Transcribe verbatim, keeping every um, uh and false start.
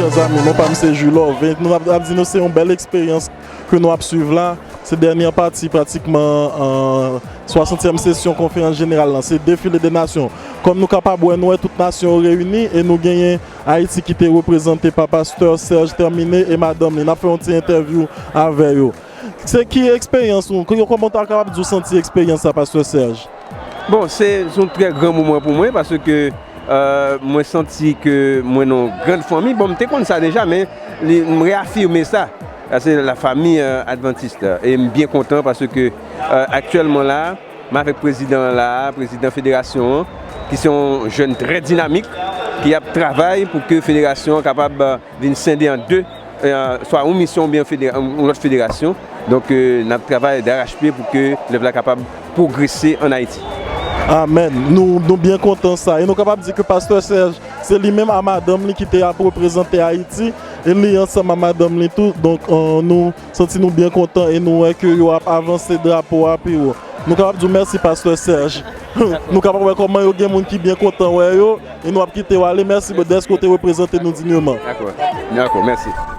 Mezanmi, non pa m se Julove. Nou ap, ap di nou se yon bèl eksperyans ke nou ap swiv la. Se dènye pati pratikman an swasantyèm sesyon konferans jeneral lan. Se defile de nasyon. Kòm nou kapab wè, nou wè tout nasyon yo reyini e nou genyen Ayiti ki te reprezante pa pastè Serge Terminé e madanm li. N ap fè yon ti entèvyou avè yo. Se ki eksperyans ou, kòman w ta kapab di w santi eksperyans sa, pastè Serge? Bon, se se yon trè gran moman pou mwen paske euh, mwen santi ke mwen nan yon gran fanmi. Bon, m te konn sa deja, men li, m reyafime sa. Sa se la fami euh, adventiste. E m byen kontan paske euh, aktyèlman la, m avèk prezidan la, prezidan federasyon an, ki se yon jèn trè dinamik, ki ap travay pou ke federasyon an kapab euh, vin sende an de, euh, swa yon misyon oubyen federa- yon lòt federasyon. Donk, euh, n ap travay darachpye pou ke lèv la kapab pwogrese ann Ayiti. Amèn. Nou, nou byen kontan sa. E nou kapab di ke pastè Serge, se li menm a madanm li ki te ap reprezante Ayiti. E li ansanm a madanm li tou. Donk, euh, nou santi nou byen kontan e nou wè ke yo ap avanse drapo a pi wo. Nou kapab di w mèsi, pastè Serge. Nou kapab wè kòman yo gen moun ki byen kontan wè yo. E nou ap kite w ale. Mèsi dèske w te reprezante nou dinyman. Dakò. Dakò, mèsi.